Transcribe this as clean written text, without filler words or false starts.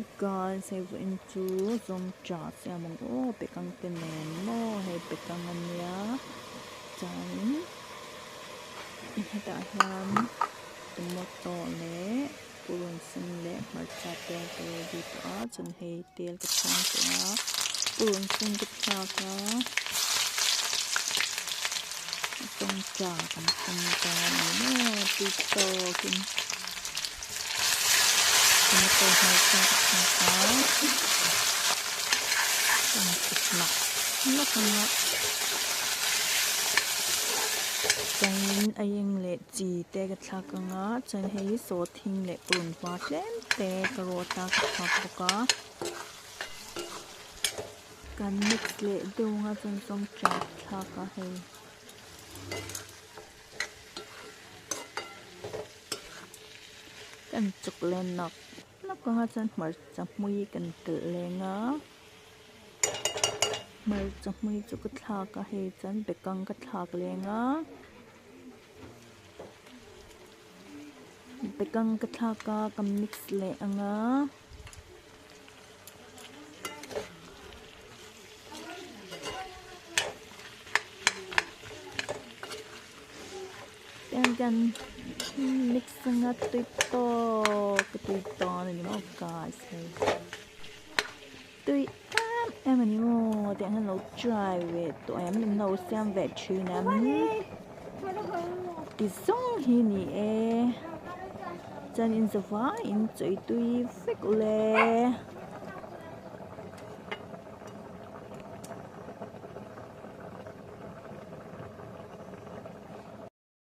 Guys hei vawiin chu zawngṭah siam ang aw bekang te nen maw hei bekang a nia chuanin hetah hian tomato leh purun sen leh hmarcha te ka ready tawh a chuan hei tel ka chhang tawh a purun sen ka thlak a zawngṭah kan siam ta a ni maw tui tawkin. Tomato hmarcha ka thlak a kan chuk hlak hlak ang a chuanin aieng leh chi te ka thlak ang a chuan hei hi sawhthing leh purun var tlem te ka rawt a ka thlak bawk a kan mix leh deuh ang a chuan zawngṭah ka thlak a hei. Kan chuk leh nawk nawk anga chuan hmarcha hmui kan telh leng a hmarcha hmui chu ka thlak a hei chuan bekang ka thlak leng a bekang ka thlak a ka mix leh ang a. Tiang kan mix anga tui tawk ka tui dawn a ni maw guys hei tui em em a ni maw tiang hian lo try ve tawh em min lo siam ve thin em ti zawng hi ni e chuan in zavaiin chawi tui vek ule.